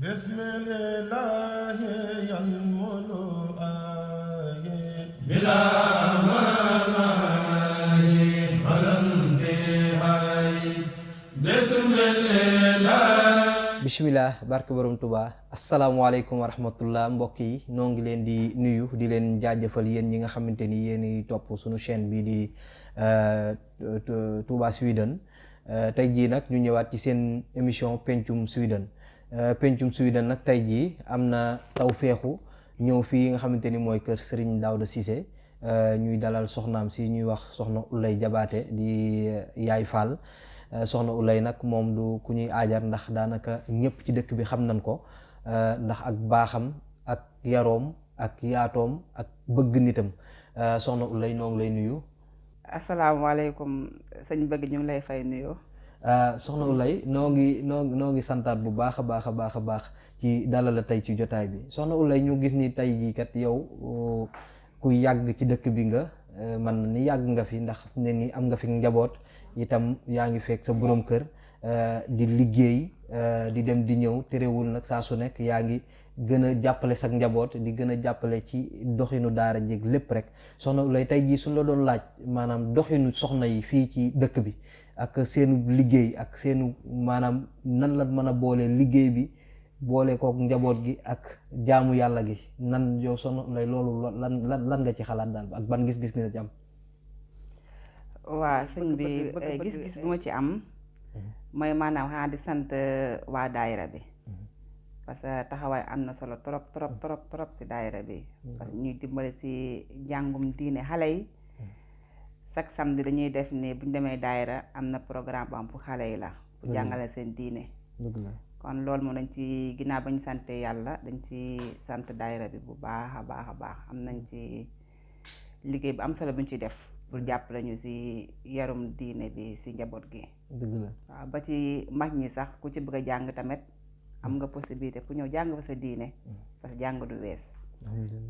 bismillahi yalmulu ayi bila manayi balanti hay bismillah barke borom Tuubaa asalaamaaleykum wa rahmatullah mbokk yi noo ngi leen di nuyu di leen jaajëfal yéen ñi nga xamante ni yéen topp suñu chaîne bi di Touba Sweden tey jii nag ñu ñëwaat ci seen émission pencum Sweden pencum Sweden nag tey jii am na taw feexu ñëw fii nga xamante ni mooy kër Serigne Daouda Cissé ñuy dalal soxnaam si ñuy wax soxna Ouleye Diabaté di Yaay Fall soxna Ouleye nag moom du ku ñuy aajar ndax daanaka ñëpp ci dëkk bi xam nañ ko ndax ak baaxam ak yaroom ak yaatoom ak bëgg nitam soxna Ouleye noo ngi lay nuyu. asalaamaaleykum sëñ bëgg ñu ngi lay fay nuyoo. soxna Ouleye noo ngi santaat bu baax a baax ci dalal la tey ci jotaay bi soxna Ouleye ñu gis ni tey jii kat yow ku yàgg ci dëkk bi nga man ni yàgg nga fi ndax ne ni am nga fi njaboot itam yaa ngi fekk sa borom kër di liggéey di dem di ñëw terewul nag saa su nekk yaa ngi gën a jàppale sa njaboot di gën a jàppale ci doxinu daara jéeg lépp rek soxna Ouleye tey jii suñ la doon laaj maanaam doxinu soxna yi fii ci dëkk bi ak seenu liggéey ak seenu maanaam nan la mën a boole liggéey bi boole kook njaboot gi ak jaamu yàlla gi nan yow soxna Ouleye loolu lan nga ci xalaat daal ak ban gis-gis nga ci am. waa sëñ bi gis-gis bi ma ci am mooy maanaam xanaa di sant waa daayira bi parce que taxawaay am na solo trop si daayira bi parce que ñuy dimbale si jàngum diine xale yi chaque samedi dañuy def ni bu ñu demee daayira am na programme bu am pour xale yi la pour jàngale seen diine kon loolu moom dañ ci ginnaaw ba ñu sante yàlla dañ ci sant daayira bi bu baax a baax am nañ ci liggéey bu am solo bu ñu ci def pour jàppale ñu si yarum diine bi si njaboot gi. dëgg la waaw ba ci mag ñi sax ku ci bëgg a jàng tamit am nga possibilité pour ñëw jàng fa sa diine parce que jàng du wees.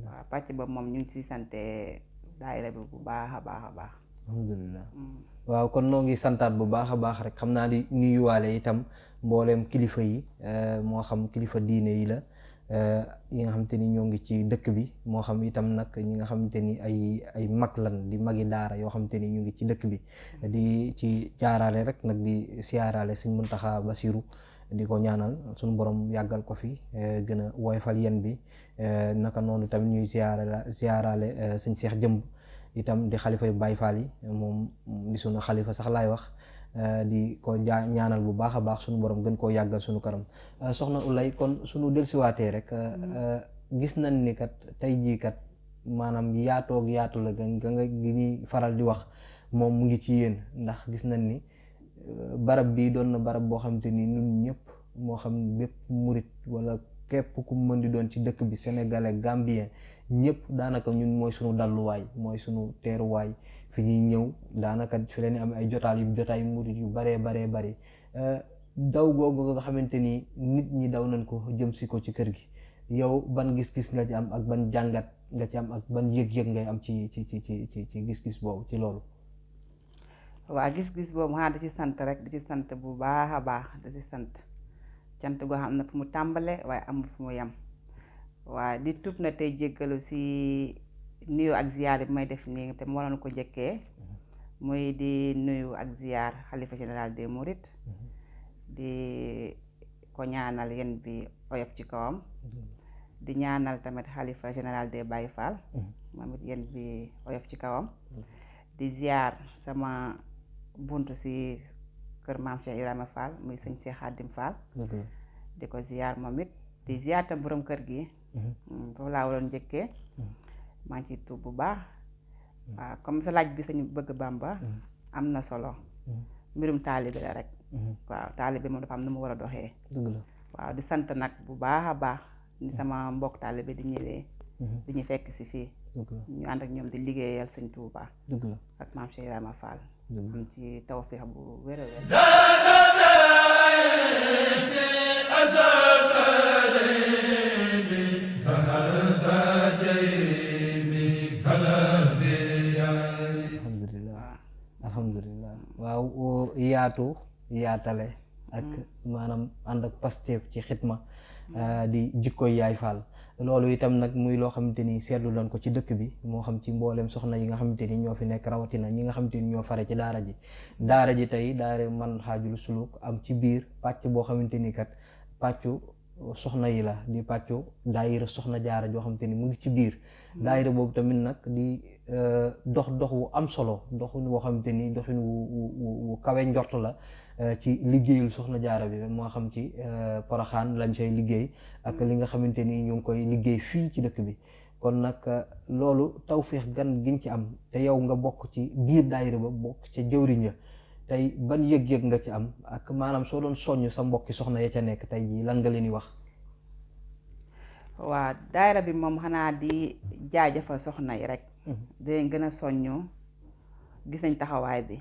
waaw pàcc boobu moom ñu ngi si sante daayira bi bu baax a baax. alhamdulilah waaw kon noo ngi santaat bu baax a baax rek xam naa di nuyuwaale itam mbooleem kilifa yi moo xam kilifa diine yi la yi nga xamante ni ñoo ngi ci dëkk bi moo xam itam nag ñi nga xamante ni ay mag lan di magi daara yoo xamante ni ñu ngi ci dëkk bi di ci jaaraale rek nag di siyaaraale Sëñ Muntaxa Basiru di ko ñaanal suñu borom yàggal ko fi gën a woyofal yen bi naka noonu tamit ñuy siyaaraale Sëñ Seex Jëmb itam di xalifa yu Baay Faal yi moom di sunu xalifa sax laay wax di ko ñaanal bu baax a baax suñu borom gën koo yàggal suñu kanam soxna Ouleye kon suñu dellusiwaatee rek gis nañ ni kat tey jii kat maanaam yaatu la ga nga gi ñuy faral di wax moom mu ngi ci yéen ndax gis nañ ni barab bii doon na barab boo xam te ni ñun ñëpp moo xam bépp murit wala képp ku mën di doon ci dëkk bi sénégalais gambien ñëpp daanaka ñun mooy sunu dalluwaay mooy sunu teeruwaay fi ñuy ñëw daanaka fi leen am ay jotaay murit yu baree bari daw googu nga xamante ni nit ñi daw nañ ko jëm si ko ci kër gi yow ban gis-gis nga ci am ak ban jàngat nga ci am ak ban yëg-yëg ngay am ci gis-gis boobu ci loolu. waa gis-gis boobu xanaa di ci sant rek di ci sant bu baax a baax di ci sant cant goo xam ne fu mu tàmbale waaye amul fu mu yem waaye di tub na tey jéggalu si nuyu ak ziyaar bi may def nii te moo doon ko njëkkee muy di nuyu ak ziyaar xalifa général des mourides di ko ñaanal yen bi oyof ci kawam di ñaanal tamit xalifa général des Baye Fall moom it yen bi oyof ci kawam di ziyaar sama buntu si kër maam Cheikh Ibrahima Fall muy sëñ Cheikh Khadim Fall di ko ziyaar moom it di ziyaar tam borom kër gi foofu laa waroon njëkkee maa ngi ciy tuub bu baax waaw comme sa laaj bi sañu bëgg Bamba am na solo mbirum taalibe la rek waaw taalibe moom dafa am nu mu war a doxee waaw di sant nag bu baax a baax ni sama mbokk taalibe di ñëwee di ñu fekk si fii ñu ànd ak ñoom di liggéeyal sëñ Tuuba ak maam Cheikh Ibrahima Fall am ci tawfeex bu wér a wér alhamdulilah waaw yaatu yaatale ak maanaam ànd ak Pastef ci xitma di jikkoy yaay faal. loolu itam nag muy loo xamante ni seetlu nañ ko ci dëkk bi moo xam ci mbooleem soxna yi nga xamante ni ñoo fi nekk rawatina ñi nga xamante ni ñoo fare ci daara ji tey daara man xaajul suluk am ci biir pàcc boo xamante ni kat pàccu soxna yi la di pàccu daayira soxna jaara joo xamante ni mu ngi ci biir daayira boobu tamit nag di dox wu am solo doxin woo xamante ni doxin wu kawe njort la ci liggéeyul soxna jaara bi moo xam ci Poroxaan lañ say liggéey ak li nga xamante ni ñu ngi koy liggéey fii ci dëkk bi kon nag loolu tawféex gan giñ ci am te yow nga bokk ci biir daayira ba bokk ca jëwriñ ya tey ban yëg-yëg nga ci am ak maanaam soo doon soññ sa mbokki soxna ya ca nekk tey jii lan nga leen di wax. waa daayira bi moom xanaa di jaajëfal soxna yi rek. di leen gën a soññu gis nañ taxawaay bi.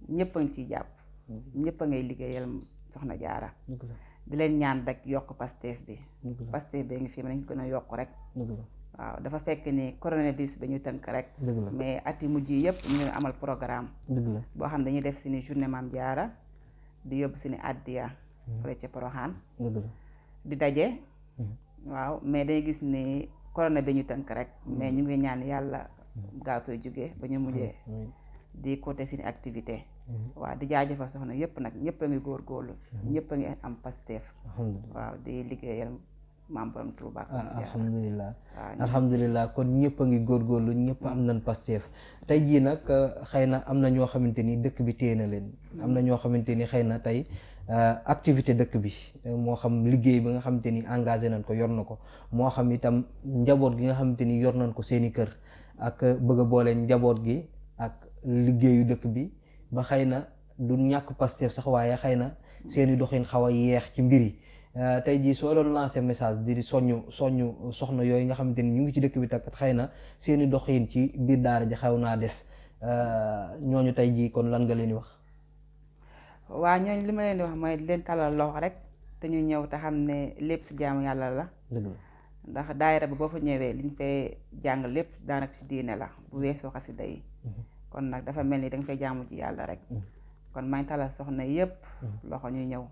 ñëpp a ngi ciy jàpp. ñëpp a ngay liggéeyal soxna jaara. di leen ñaan rek yokk Pastef bi. Pastef bi ngi fi ma nañ ko gën a yokk rek. waaw dafa fekk ni coronavirus bi ñu tënk rek. mais at yi mujj yëpp ñu ngi amal programme. boo xam dañuy def suñu journée Maam Jaara di yóbbu suñu addiya fële ca Poroxaan di daje. waaw mais dañuy gis ni corona bi ñu tënk rek mais ñu ngi ñaan yàlla gaaw fay jógee ba ñu mujjee di côté suñu activité. waaw di jaajëfal soxna yëpp nag ñëpp a ngi góorgóorlu. ñëpp a ngi am Pastef. waaw di liggéeyal maam borom Tuuba. alhamdulilah kon ñëpp a ngi góorgóorlu ñëpp am nañ Pastef tey jii nag xëy na am na ñoo xamante ni dëkk bi téye na leen. am na ñoo xamante ni xëy na tey activité dëkk bi moo xam liggéey bi nga xamante ni engagé nañ ko yor na ko moo xam itam njaboot gi nga xamante ni yor nañ ko seeni kër ak bëgg a boole njaboot gi ak liggéeyu dëkk bi ba xëy na du ñàkk Pastef sax waaye xëy na seeni doxin xaw a yeex ci mbir yi. tey jii soo doon lancé message di soññu soxna yooyu nga xamante ni ñu ngi ci dëkk bi takkat xëy na seeni doxin ci biir daara ji xaw naa des ñooñu tey jii kon lan nga leen di wax. waa ñooñu li ma leen di wax mooy leen talal loxo rek te ñu ñëw te xam ne lépp si jaamu yàlla la. ndax daayira bi boo fa ñëwee liñ fay jàng lépp daanaka si diine la bu weesoo xasida yi. kon nag dafa mel ni danga fay jaamu ji yàlla rek. kon maa ngi talal soxna yépp loxo ñuy ñëw.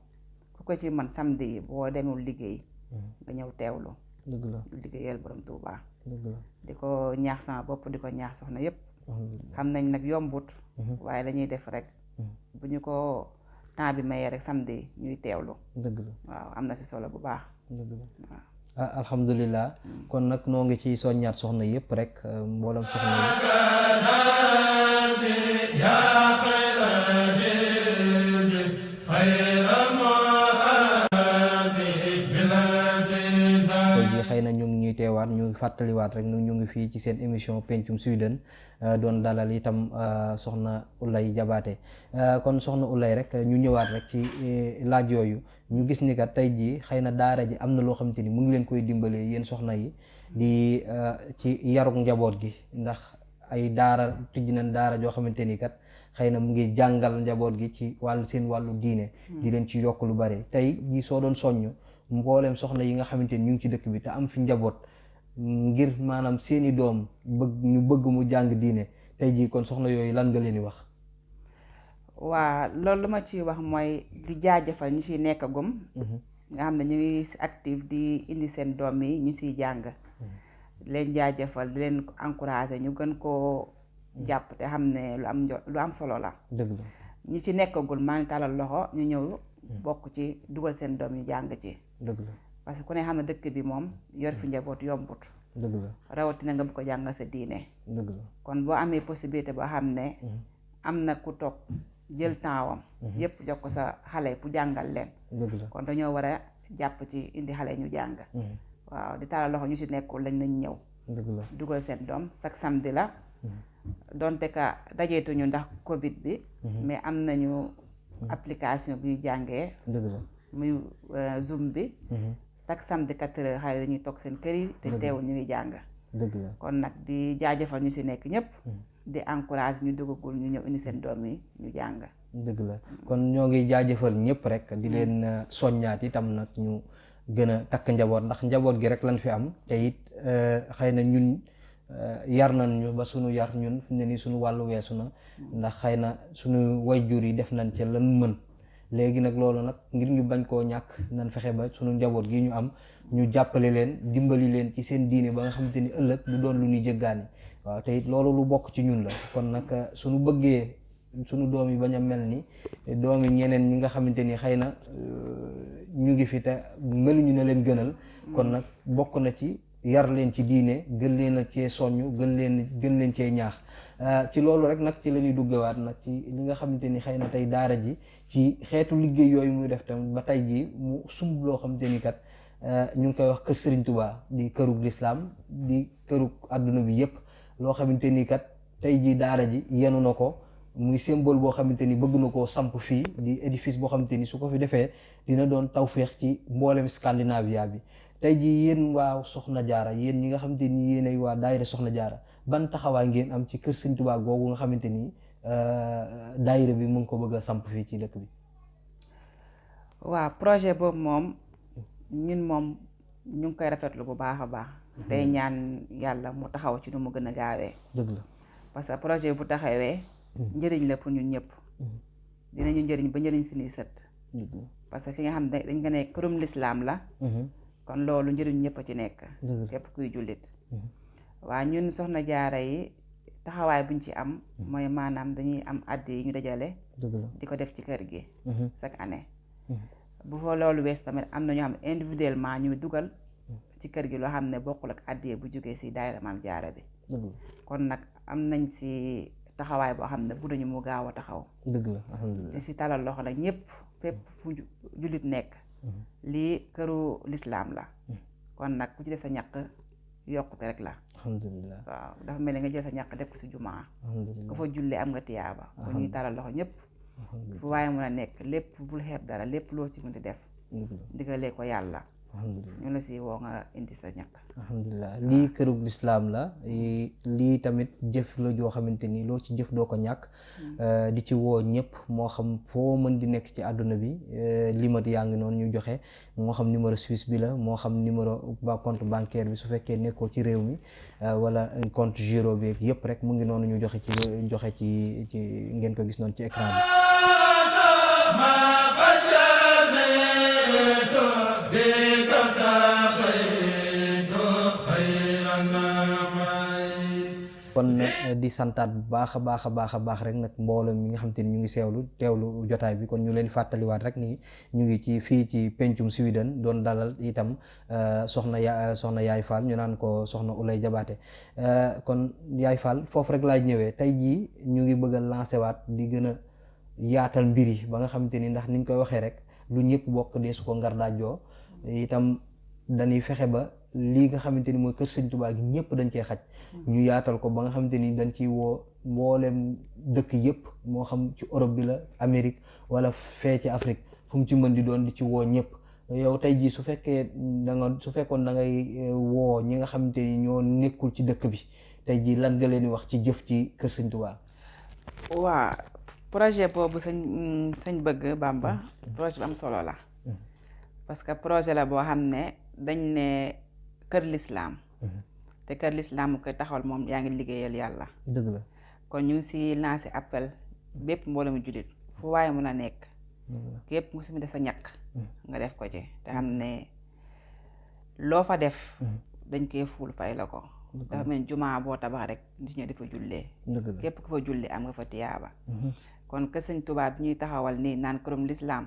ku ko ci man samedi yi boo demul liggéey nga ñëw teewlu liggéeyal borom Tuuba di ko ñaax sama bopp di ko ñaax soxna yépp xam nañ nag yombut waaye lañuy def rek bu ñu ko temps bi mayee rek samedi ñuy teewlu waaw am na si solo bu baax waaw alhamdulilah kon nag noo ngi ci soññaat soxna yépp rek mboolam soxna yi xëy na ñu ngi ñuy teewaat ñu ngi fàttaliwaat rek ñu ngi fii ci seen émission pencum Sweden doon dalal itam soxna Oulaye Diabaté kon soxna Oulaye rek ñu ñëwaat rek ci laaj yooyu ñu gis ni kat tey jii xëy na daara ji am na loo xamante ni mu ngi leen koy dimbalee yéen soxna yi di ci yaruk njaboot gi ndax ay daara tijj nañ daara joo xamante ni kat xëy na mu ngi jàngal njaboot gi ci seen wàllu diine di leen ci yokk lu bari tey jii soo doon soññ mbooleem soxna yi nga xamante ni ñu ngi ci dëkk bi te am fi njaboot ngir maanaam seeni doom bëgg mu jàng diine tey jii kon soxna yooyu lan nga leen di wax. waa loolu lu ma ciy wax mooy di jaajëfal ñu siy nekkagum. nga xam ne ñu ngi si active di indi seen doom yi ñu siy jàng. leen jaajëfal di leen encouragé ñu gën koo jàpp te xam ne lu am solo la. dëgg la ñi ci nekkagul maa ngi talal loxo ñu ñëw. bokk ci dugal seen doom ñu jàng ci. dëgg la parce que ku ne xam ne dëkk bi moom yor fi njaboot yombut. dëgg la rawatina nga bu ko jàngal sa diine. dëgg la kon boo amee possibilité boo xam ne. am na ku toog jël tempsam. yépp jox ko sa xale bu jàngal leen. dëgg la kon dañoo war a jàpp ci indi xale ñu jàng. waaw di taalal loxo ñu ci nekkul lañ nañ ñëw. dëgg la dugal seen doom chaque samedi la. donte ka dajeetuñu ndax Covid bi. mais am nañu. application bi ñu jàngee. dëgg la muy Zoom bi. chaque samedi 4 heures xale dañuy toog seen kër yi. te teewul ñu ngi jàng. dëgg la kon nag di jaajëfal ñu si nekk ñëpp. di encourage ñu duggagul ñu ñëw indi seen doom yi ñu jàng. dëgg la kon ñoo ngi jaajëfal ñëpp rek di leen soññaat itam nag ñu gën a takk njaboot ndax njaboot gi rek lañ fi am te it xëy na ñun. yar nañ ñu ba sunu yar ñun fi ne nii sunu wàllu weesu na ndax xëy na sunu wayjur yi def nañ ca lan mën léegi nag loolu nag ngir ñu bañ koo ñàkk nan fexe ba sunu njaboot gi ñu am ñu jàppale leen dimbali leen ci seen diine ba nga xamante ni ëllëg du doon lu ñuy jëggaani waaw te it loolu lu bokk ci ñun la kon nag suñu bëggee suñu doom yi bañ a mel ni doom yi ñeneen ñi nga xamante ni xëy na ñu ngi fi te meluñu ne leen gënal kon nag bokk na ci yar leen ci diine gën leen a cee soññ gën leen cee ñaax ci loolu rek nag ci la ñuy duggewaat nag ci li nga xamante ni xëy na tey daara ji ci xeetu liggéey yooyu muy def tam ba tey ji mu sumb loo xamante ni kat ñu ngi koy wax kër Serigne Touba di kërug lislaam di kërug àdduna bi yépp loo xamante ni kat tey ji daara ji yenu na ko muy symbole boo xamante ni bëgg na koo samp fii di édifice boo xamante ni su ko fi defee dina doon tawféex ci mboolem Scandinavia bi tey jii yéen waa Soxna Jaara yéen ñi nga xamante ni yéen ay waa daayira Soxna Jaara ban taxawaay ngeen am ci kër Sëñ Tuubaa googu nga xamante ni daayira bi mu ngi ko bëgg a samp fii ci dëkk bi. waaw projet boobu moom ñun moom ñu ngi koy rafetlu bu baax a baax. tey ñaan yàlla mu taxaw ci nu mu gën a gaawee. dëgg la parce que projet bu taxawee. njëriñ la pour ñun ñëpp. dinañu njëriñ ba njëriñ suñuy sët. parce que fi nga xam ne dañ ko ne kërum lislaam la. kon loolu njëriñ ñëpp a ci nekk. képp kuy jullit. waa ñun Soxna Jaara yi taxawaay buñ ci am. mooy maanaam dañuy am àddi yi ñu dajale. di ko def ci kër gi. chaque année. bu fa loolu wees tamit am na ñoo xam individuellement ñu dugal. ci kër gi loo xam ne bokkul ak àddi bu jógee si daayira Maam Jaara bi. kon nag am nañ si taxawaay boo xam ne bu dañu mu gaaw a taxaw. dëgg la alhamdulilah di si talal loxo nag ñëpp fépp fu jullit nekk. lii këru lislaam la. kon nag ku ci def sa ñàkk yokkute rek la. alhamdulilah waaw dafa mel ni nga jël sa ñàkk def ko si jumaa. alhamdulilah ku fa jullee am nga tiyaaba. bu ñuy talal loxo ñëpp. fu waaye mën a nekk lépp bul xeeb dara lépp loo ci mën di def. digalee ko yàlla. ñu la si woo nga indi sa ñàkk. alhamdulilah lii kërug lislaam la lii tamit jëf la joo xamante ni loo ci jëf doo ko ñàkk. di ci woo ñëpp moo xam foo mën di nekk ci àdduna bi limat yaa ngi noonu ñu joxe moo xam numéro suisse bi la moo xam numéro compte bancaire bi su fekkee nekkoo ci réew mi wala compte giro bi yëpp rek mu ngi noonu ñu joxe ci ngeen ko gis noonu ci écran bi. kon di santaat bu baax a baax rek nag mbooloo mi nga xam te ni ñu ngi teewlu jotaay bi kon ñu leen fàttaliwaat rek ni ñu ngi ci fii ci pencum Sweden doon dalal itam soxna Yaay Fall ñu naan ko soxna Ulay Jabaate kon Yaay Fall foofu rek laay ñëwee tey jii ñu ngi bëgg a lancé waat di gën a yaatal mbir yi ba nga xamante ni ndax niñ koy waxee rek lu ñëpp bokk dee su ko ngar daajoo itam dañuy fexe ba lii nga xamante ni mooy kër Sëñ Tuubaa gi ñëpp dañ cee xaj ñu yaatal ko ba nga xamante ni dañ ciy woo mboolem dëkk yëpp moo xam ci Europe bi la Amérique wala fee ci Afrique fu mu ci mën di doon di ci woo ñëpp yow tey jii su fekkoon da ngay woo ñi nga xamante ni ñoo nekkul ci dëkk bi tey jii lan nga leen di wax ci jëf ci kër Sëñ Tuubaa. waa projet boobu sañ bëgg Bamba projet bu am solo la parce que projet la boo xam ne dañ ne kër lislaam te kër lislaam mu koy taxawal moom yaa ngi liggéeyal yàlla. dëgg la kon ñu ngi si lancé appel bépp mbooloo mu jullit fu waaye mën a nekk képp mu si mu def sa ñàkk nga def ko ci te xam ne loo fa def dañ koy fuul fay la ko. dafa mel ni jumaa boo tabax rek nit ñi dafa jullee képp ku fa julli am nga fa tiyaaba. kon kër Sëñ Tuubaa bi ñuy taxawal nii naan kërum lislaam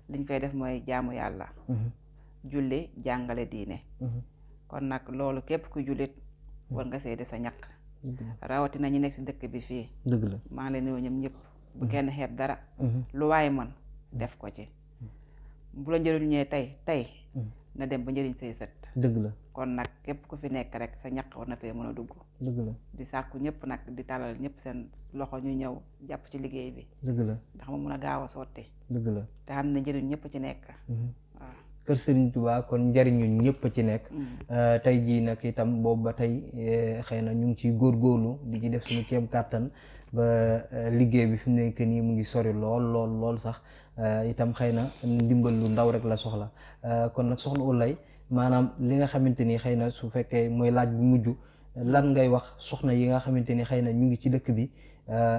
liñ fay def mooy jaamu yàlla. julli jàngale diine. kon nag loolu képp ku jullit war nga seede sa ñàkk. rawatina ñu nekk si dëkk bi fii. dëgg la maa ngi leen nuyu ñoom ñëpp. bu kenn xeeb dara. lu waaye mën def ko ci. bu la njëriñ ñee tey na dem ba njëriñ say sët. dëgg la kon nag képp ku fi nekk rek sa ñàkk war na fee mën a dugg. dëgg la di sàkku ñëpp nag di talal ñëpp seen loxo ñu ñëw jàpp ci liggéey bi. dëgg la ndax ma mun a gaaw a sotti. dëgg la te xam ne njëriñ ñëpp ci nekk. waaw kër Sëriñ Tuubaa kon njariñu ñëpp ci nekk. tey jii nag itam boobu ba tey xëy na ñu ngi ciy góorgóorlu di ci def suñu kéem kàttan ba liggéey bi fi mu nekk nii mu ngi sori lool sax itam xëy na ndimbal lu ndaw rek la soxla kon nag soxna Ulay maanaam li nga xamante ni xëy na su fekkee mooy laaj bu mujj lan ngay wax soxna yi nga xamante ni xëy na ñu ngi ci dëkk bi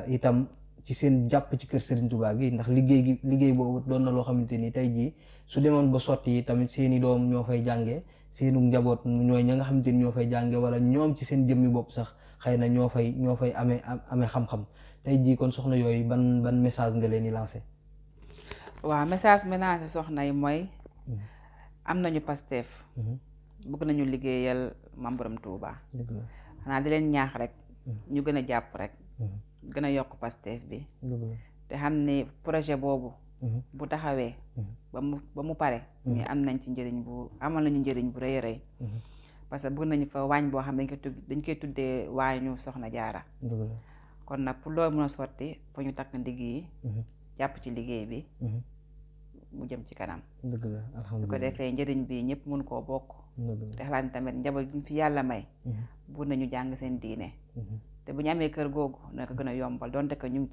itam ci seen jàpp ci kër Serigne Touba gi ndax liggéey boobu doon na loo xamante ni tey jii su demoon ba sotti yi tamit seeni doom ñoo fay jàngee seenu njaboot ñooy ña nga xamante ni ñoo fay jàngee wala ñoom ci seen jëmmi bopp sax xëy na ñoo fay amee xam-xam tey jii kon soxna yooyu ban message nga leen di lancé. waaw message mi lancé soxna yi mooy am nañu Pastef bëgg nañu liggéeyal Maam Borom Touba xanaa di leen ñaax rek ñu gën a jàpp rek gën a yokk Pastef bi te xam ne projet boobu bu taxawee ba mu pare ñu am nañ ci amal nañu njëriñ bu rëy a rëy parce que bëgg nañu fa waañ boo xam dañ koy tuddee waañu Soxna Jaara kon nag pour loolu mën a sotti fa ñu takk ndigg yi jàpp ci liggéey bi mu jëm ci kanam su ko defee njëriñ bi ñëpp mun koo bokk te xalaat tamit njaboot bi fi yàlla may bu nañu jàng seen diine te bu ñu amee kër googu na ko gën a yombal donte ko ñu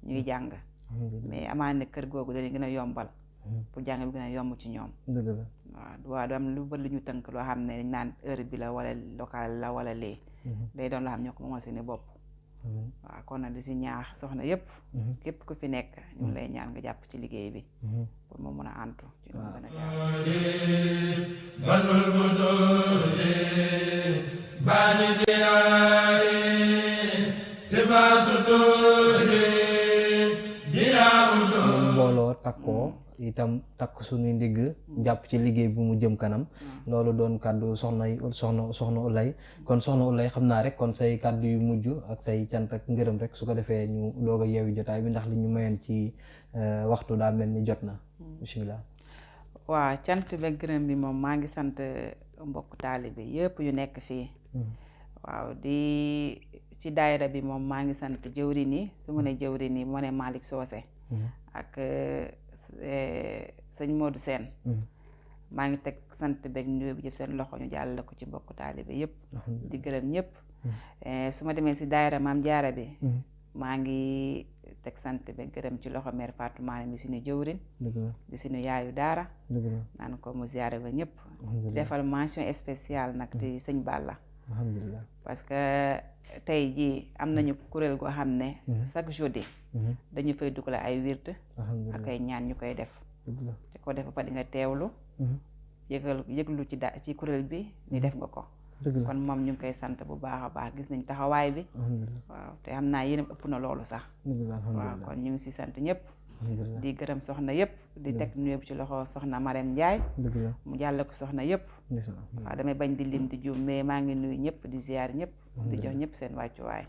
ngi jàng mais amaan ne kër googu dañuy gën a yombal pour jàng bi gën a yomb ci ñoom waaw du am lu bëri lu ñu tënk loo xam ne dañ naan heure bi la wala local la wala lee day doon loo xam ñoo ko moomal seeni bopp waaw kon nag di si ñaax soxna yëpp képp ku fi nekk ñu ngi lay ñaan nga jàpp ci liggéey bi pour mu mën a antu ci lu gën a mbooloo takkoo itam takk suñuy ndigg jàpp ci liggéey bi mu jëm kanam loolu doon kàddu soxna Oulaye kon soxna Oulaye xam naa rek kon say kàddu yu mujj ak say cant ak ngërëm rek su ko defee ñu doog a yeewi jotaay bi ndax li ñu mayoon ci waxtu daa mel ni jot na bismillah. waaw cant beeg gërëm bi moom maa ngi sant mbokk taalibe yëpp yu nekk fii waaw di ci daayira bi moom maa ngi sant jëwriñ yi su ma ne jëwriñ yi moo ne Malick Socé ak sëñ Modou Sène maa ngi teg sant beeg nuyoo bi jëf seen loxo ñu jàllale ko ci mbokk taalibe yëpp di gërëm ñëpp su ma demee si daayira Maam Jaara bi maa ngi teg sant beeg gërëm ci loxo mère Fatou Mané mi suñu jëwriñ di suñu yaayu daara naan ko mu ziyaare ba ñëpp defal mention spéciale nag di sëñ Balla alhamdulilah parce que tey jii am nañu kuréel goo xam ne chaque jeudi dañu fay dugal ay wird ak ay ñaan ñu koy def te ko def ba di nga teewlu yëglu ci kuréel bi ni def nga ko kon moom ñu ngi koy sant bu baax a baax gis nañ taxawaay bi waaw te xam naa yéen ëpp na loolu sax waaw kon ñu ngi si sant ñëpp di gërëm soxna yëpp di teg nuyoo ci loxo soxna Marème Ndiaye mu jàll ko soxna yëpp waaw damay bañ di lim di juum mais maa ngi nuyu ñëpp di ziar ñëpp di jox ñëpp seen wàccuwaay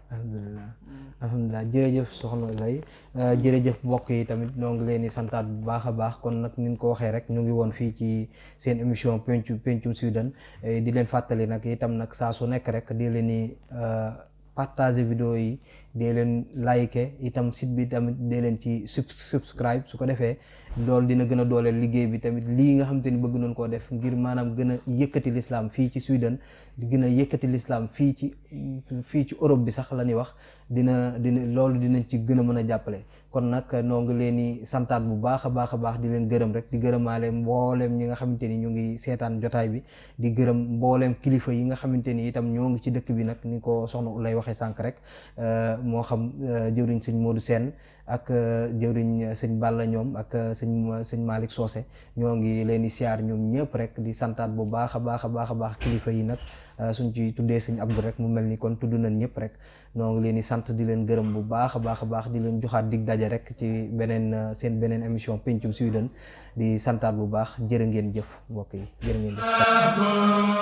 alhamdulilah jërëjëf soxna Oulaye jërëjëf mbokk yi tamit ñoo ngi leen di santaat bu baax a baax kon nag ni ñu ko waxee rek ñu ngi woon fii ci seen émission pencum Sudane di leen fàttali nag itam nag saa su nekk rek di leen di partager vidéo yi dee leen like itam site bi tamit dee leen ci subscribe su ko defee loolu dina gën a dooleel liggéey bi tamit lii nga xam te ni bëgg nañ koo def ngir maanaam gën a yëkkati l'islam fii ci Sudane di gën a yëkkati l'islam fii ci Europe bi sax la ñuy wax dina loolu dinañ ci gën a mën a jàppale kon nag noo ngi leen di santaat bu baax a baax di leen gërëm rek di gërëmaale mbooleem ñi nga xamante ni ñu ngi seetaan jotaay bi di gërëm mbooleem kilifa yi nga xamante ni itam ñoo ngi ci dëkk bi nag ni ko soxna Oulaye waxee sànq rek moo xam jëwriñ sëñ Modou Sène ak jëwriñ sëñ Balla ñoom ak sëñ Malick Socé ñoo ngi leen di siyaar ñoom ñëpp rek di santaat bu baax a baax kilifa yi nag suñ ci tuddee sëñ Abdou rek mu mel ni kon tudd nañ ñëpp rek ñoo ngi leen di sant di leen gërëm bu baax a baax di leen joxaat dig daje rek ci seen beneen émission pencum Sudane di santaat bu baax jërë ngeen jëf mbokk yi jërë ngeen jëf